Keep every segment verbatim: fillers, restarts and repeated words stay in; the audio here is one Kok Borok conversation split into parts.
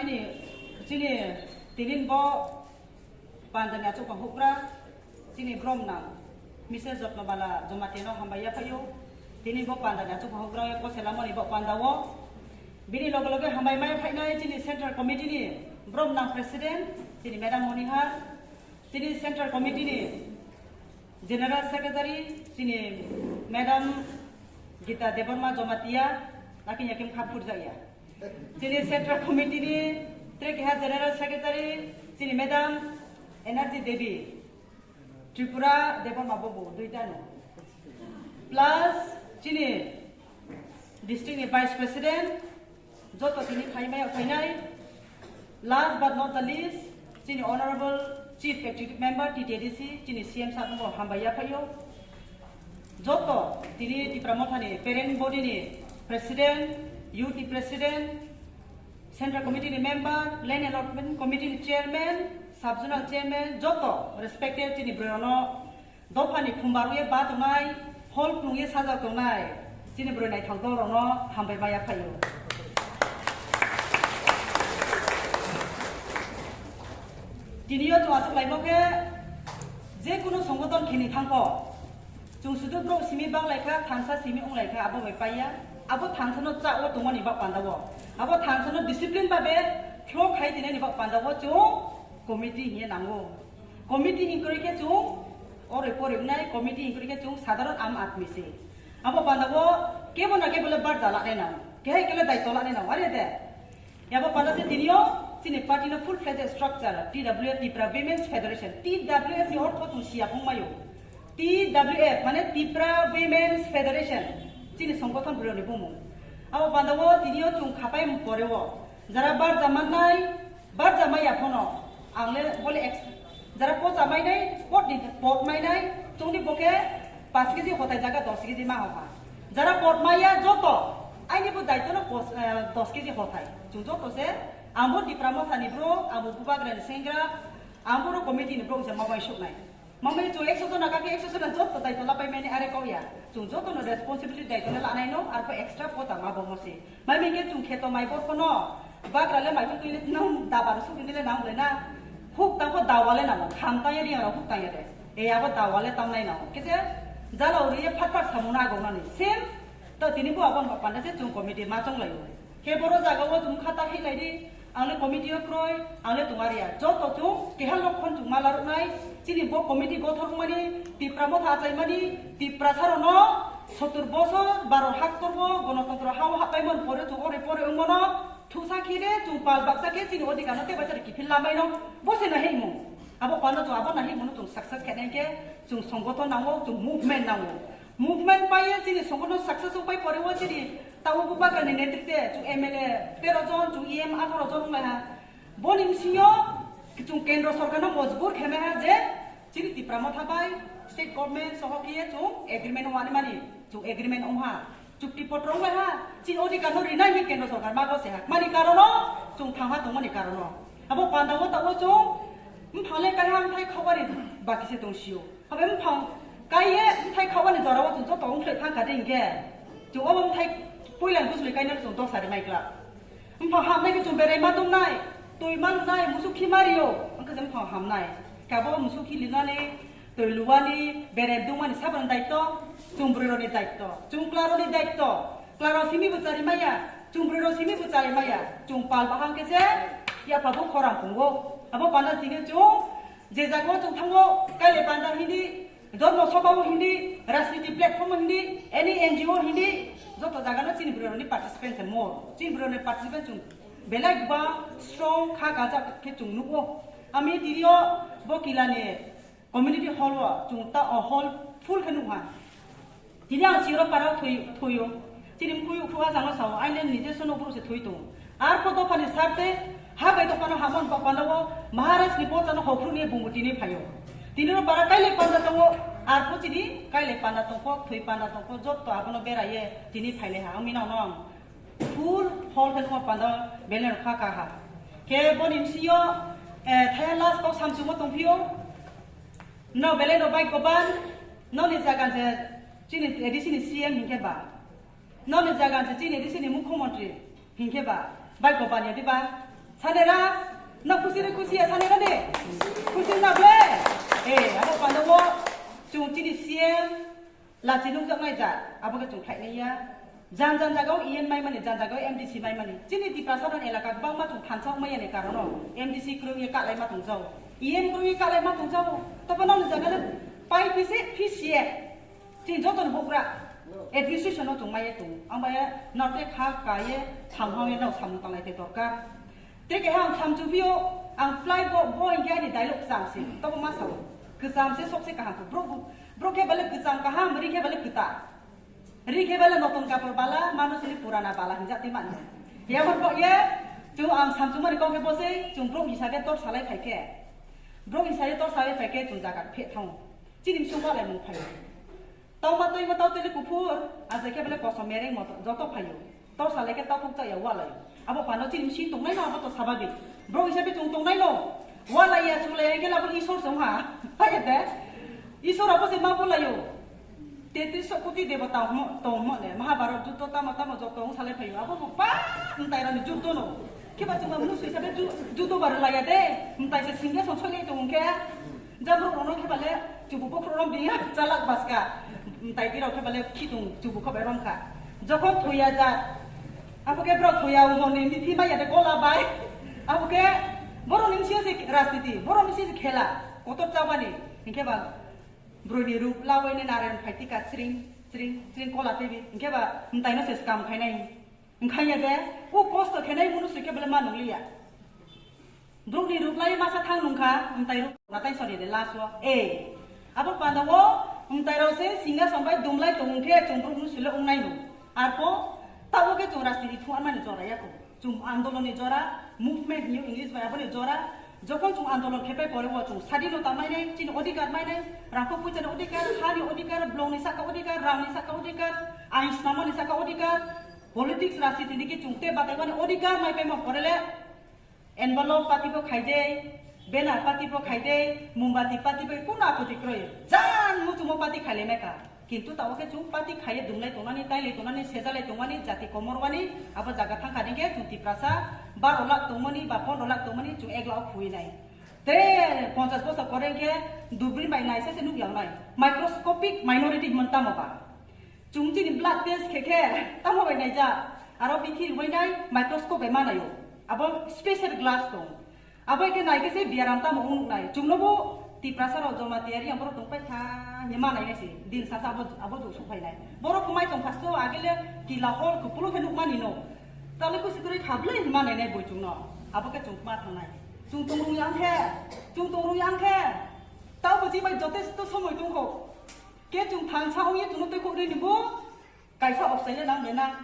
Chini, chini tinin bo pandani achukma hukra, chini brom nang, Mister Jotnobala Jamatia no hambai ya phaio. Tini bo pandani achukma hukra ko selamoni bo panda o. Bini loge loge hambai mai phainai chini Central Committee ni brom nang President, chini Madam Monihar, chini Central Committee ni General Secretary, chini Madam Gita Debbarma Jamatia, lakin yakim khap phurjakya. Chini Central Committee ni tre keha General Secretary, chini Madam Energy Devi, Tripura Debbarma bobo, duita no. Plus, chini district ni Vice President, joto tini phaimai phainai. Last but not the least, chini Honorable Chief Executive Member T T A D C, chini C M sir no hambai ya phaio. Joto tini Tipra Motha ni parent body ni President, Youth ni President, Central Committee ni Member, Land Allotment Committee ni Chairman, Sub Zonal Chairman, joto respected chini bwrwi rok no Dophani khumbar ye ba tongnai, hol phunung ye sajak tongnai, chini bwrwi naithok dol rokno hambai maya phaio. Tini o chwng achuk laimo khe je kuno songoton kheni thangkho, chwng sudu borok simi bang lai kha, thansa simi wng lai kha, abo bai paiya. Abo thansa no cha o tongmani bak panda o. Abo thansa no discipline babe flow khai tinani bak panda o chwng committee hiye nango. Committee ni kwrwi khe chwng ore pore wngnai, committee ni kwrwi khe chwng sadharon am admi se. Abo panda o kebo na kebo le barja lanai nang, kehai kele daityo lanai nang, are de. Yabo panda se tini o chini party no full fledged structure, T W F, Tipra Women's Federation, T W F ni ortho chwng siya phung mayo. T W F mane Tipra Women's Federation, chini songothon bwrwi ni bumung. Abo panda o tini o chwng khapai pore o jara barja mannai, barja maya phono ang le bole ex-, jara pocha mainai, pot ni pot mainai, chwngni bo khe paanch kg hotai jaga dos kg ma hoha. Jara pot maya joto, aini bo daityo no pos-, eh, dos kg hotai. Chwng joto se, ang bo Tipra Motha ni bro, ang bo Bubagra ni sengra, ang bo ro committee ni bro, se ma bai suknai. Mamani chwng ekso jona kake ekso jona joto daityo lapai mani are kok ya. Chwng joto no responsibility daityo no lanai no, arpho extra pota ma bo mo se. Mai mingke chwng kheto mai bor phono, bagra le mai twi twi le nang dabar suk ni le nang le na. Huk tang pho dawa le nang, kham tang ya ri ang huk tang ya de. E abo dawa le tam nai nang. Kete jala uri ye phat phat samu na go nani. Same to tini bo abo panda se chwng committee ma chong lai. Khe boro jaga o chwng khata hi lai di. Ang le committee o kroi, ang le tong ariya. Joto chwng keha lokhon chwng ma larok nai. Chini bo committee gothor mani, Tipra Motha achai mani, Tipra saro no sotur bosor, baro haktor bo, gonotontro ha o hapai man pore chwng ore pore wng mano. Thusa khe de chwng pal baksa khe chini odhikar no tei baisa kiphil lamai no. Bo se na hei mung. Abo pano chwng abo na hei mung chwng success khe nai khe chwng songothon nango, chwng movement nango. Movement pai ye chini songothon success pai pore o chini Tabuk Bubagra ni netrite chwng M L A tero jon, chwng E M atharo jon wng lai ha. Boni bisingo chwng kendro sorkar no mojbur khe mai ha je chini Tipra Motha bai state government soho khe chwng agreement wng ani mani, chwng agreement wng ha, chukti potro wng lai ha, chini odhikar no rinai ni kendro sorkar ma gose ha. Mani karono chwng thang ha tongmani karono. Abo panda o ta o chwng mphang le kai ha mthai khawari baki se tong sio. Abo bwphang kaiye bwthai khawani jorao chwng joto wngkhlai thang kha de hinkhe, chwng obo bwthai puila bujlwi kainai chwng dosa ri mai glak. Bwphang hamnai khe chwng berai ma tongnai, twi ma lunai, musuk khi ma rio, wngkha je bwphang hamnai. Khe abo musuk khi linani, twi luwani, berai dungmani saboni daityo, chwng bwrwirokni daityo, chwng kwlarokni daityo, kwlarok simi bo chari maya, chwng bwrwirok simi bo chari maya, chwng pal baham khe se yapha bo khorang phungo. Abo panda tini chwng Je jaga o chwng thango, kaile panda hindi, Dharma Sabha o hindi, rajniti platform o hindi, any N G O hindi, joto jaga no chini bwrwi rokni participant se mo. Chini bwrwi rokni participant chwng belai ba strong kha gajak khe chwng nugo. Ami tini o bo kila ni community hall o chwng ta o hall full khe nukha. Tini ang siro para thoi, thoio. Tini mkhui ukhru a jano sao, aile nije sono buru se thoi tongo. Arpho dophani sarte, ha bai dophano hamon ba panda o Maharaj ni pochano hophru ni bumu tini phaio. Tini ro para kaile panda tongo, arpho chini kaile panda tongkho, thoi panda tongkho, jotto abono beraye tini phaile ha. Ang mina ono ang full hall khe nukma panda belai no kha kaha. Khe boni bisingo, eh, thaya last kok samchungo tongphio. No belai no bai goban, noni jaga je chini A D C ni C M hinkhe ba. Noni jaga je chini A D C ni mukhyamantri hinkhe ba. Bai goban ya diba? Sanera, no khusi re khusi ya sanera ne? Khusi na ble? Eh, abo panda wo, chung chini C M, lachi nungjaknai jat, abo khe chung khlainai ya. Jan jan jaga o E M maimani, jan jaga o M D C maimani. Chini Tiprasa rok elaka kwbangma chung thansa wngmaya ni karon o M D C kwrwi ye kalai ma tongjago. E M kwrwi ye kalai ma tongjago. Tobo nang jaga le pai phi se phi siye. Chini joto ni bugra administration o chung maya tong. Ang maya nang te kha ka ye thang hang ye nang samung tanglai te dorkar. Te keha ang samchubio, ang plai bo, bo hinkhe ani dialogue kwcham se, tobo ma sao. Kwcham se sok se kaham khe. Bro, bro khe bale kwcham kaham, ri khe bale kwta. Ri khe bale noton kapor bala, mano sini purana bala hinjak ti man. Yamar bo ye, chung ang samchumani kok khe bo se, chung bro hisabe tor salai phai khe. Bro hisabe tor salai phai khe chung jaga phe thang. Chini sung wale mung phai. Tau ma tui ma tau tele kuphur, ajai khe bale kosom mereng moto joto phaio. Tau salai khe tau khuk chaya walai. Abo pano chini misi tongnai no abo to sababi. Bro hisabe chung tongnai no. Walai ya chulai ya khe labo Isor song ha. Phai de. Isor abo se ma bolayo. Tetris koti debota mo to mo ne. Mahabharat juddo tamo tamo joto ong salai phaio. Abo bo pa ntai rani juddo no. Khe ba chung ma musu hisabe ju-, juddo bar laya de. Ntai se singya song soi lai tong khe. Jabrok rono khe bale chubu bokhro rom diya chalak baska. Tai di rok khe bale khitung chubu kho bai rom kha. Jokhon thoya ja. Abo khe bro thoya ungoni mithi maya de gola bai. Abo khe borok ni sio se rajniti, borok ni sio se khela. Kotor chabani. Hinkhe ba broi ni rup lawai ni naren phai tika chring, chring, chring kola tebi. Hinkhe ba mtai no se scam khainai. Wngkha ya de, o kosto khenai munu sui khe bole ma nungliya. Brukni ruklai masa thang nungkha, mtai ruk natai sori de last o. E, abo panda o mtai rok se singa sambai dumlai tong khe chung bruk nu silo wngnai no. Arpo, tabo khe chung rajniti thung anmani jora ya ko. Chung andolon ni jora, movement hiyo English bai aboni jora. Jokhon chung andolon khepai pore o chung sadinota mainai, chini odhikar mainai, rangkho puitani odhikar, hani odhikar, blong ni saka odhikar, rang ni saka odhikar, ain snamani saka odhikar. Politics rajniti ni ki chungte bataimani odhikar mai paima porele envelope party bo khaide, banner party bo khaide, mombati party bo kuno apoti kroi. Jan muchumo party khaile meka. Kintu tabo khe chwng party khaiye dumlai tongnani, tailai tongnani, sejalai tongmani, jati komorwani, abo jaga thangkha dingkhe chwng Tiprasa baro lakh tongmani ba pondro lakh tongmani chwng ek lakh o khuinai. Te ponchash bosor pore khe dubri bai naisa se nuk yangnai. Microscopic minority himon tamo ba. Chwng chini blood test khe khe tamo bai naijak, aro bithi rwbainai microscope bai manaio. Abo special glass tong. Abo khe nai khe se biaram tamo wng nai. Chwngno bo Tiprasa rok Jamatia Reang borok tong pai kha hinwi manai nai se. Din sasa abo, abo jug suk phai nai. Borok kwmai tong kha so agile tila hor kupulung khe nuk mani no. Tale kusi kwrwi kha ble hinwi manai nai bo chwngno. Abo khe chwng ma thang nai. Chwng tong rung yang khe, chwng tong rung yang khe. Tao bo chi bai jotesto somoi tong kho. Khe chwng thansa ong ye chwngno tei khok ri ni bo. Kaisa opsaile nang le nang.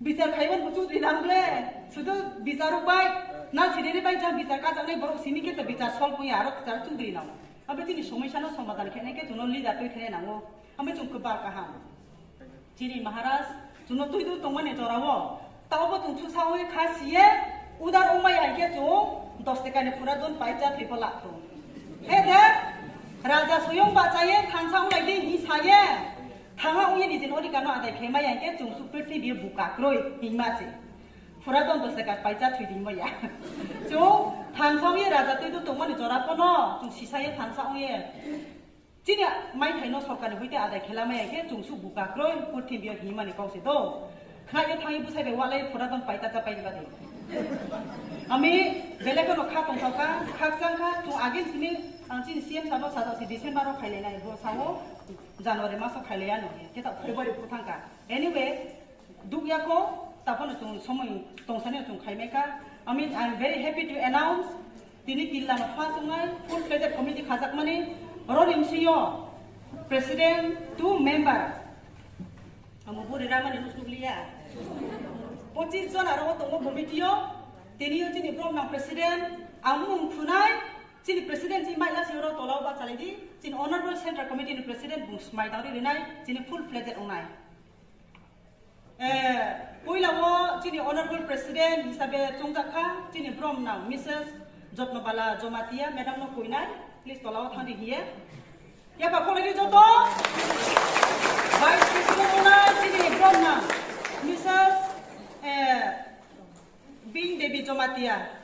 Bichar khaiman bo chudri nang ble. Sudu bichar rok bai. Nang siri bai jang bichar kajaknai borok simi khe to bichar solve ya aro bichar chudri nang. Abe chini somosya no somadhan khe nai khe chwngno leader twi khe nango. Abe chwng kwbal kaham. Chini Maharaj chwngno twi twi tongmani jora o. Tabo bo chwng chwsa oi kha siye. Udar ongmai hai khe chwng dos tekani phura don pai cha thwi phalak tong. He de. Raja soyong bachaye thansa onglai di hi saye. Thangha ongya nijini odhikar no adai khe maya hinkhe chwng su prithibi buka kroi hingma se. Phura don dos tekar paisa thwi di maya. Chwng thansa ongya raja twi do tongmani jora pono chwng sisa ye thansa ongya. Chini maithai no sorkar ni hoite adai khela maya hinkhe chwng su buka kroi prithibi hingmani kok se do. Khna ye thangwi bwsai bai walai phura don paita cha paini badi. Ami belai kheno kha tongthok kha, khakchang kha, chwng agin simi ang chini C M sabo sajak si December o khailai nai bo sao January maso khailai ano. Khe ta February phu thang kha. Anyway, duk ya kho, taphano chwng somoi tongsani chwng khai mai kha. I mean, I am very happy to announce, tini killa no first wngnai full fledged committee khajakmani, roni msio president, two member. Amo buri ramani nusuk liya. Pochis jon aro tongo committee o. Tini o chini brom nang president, ang mung khunai, chini president chini mai lasi oro tola o bachalai di, chini honorable central committee ni president bung smai dang rinai, chini full fledged ongnai. Eh, puila o chini honorable president hisabe chongjak kha, chini brom nang Missus Jotnobala Jomatia madam no kuinai, please tola o thang di hiye. Yaba khoroknwi joto Vice President wngnai chini bromna Missus, eh, Ping Devi Jomatia.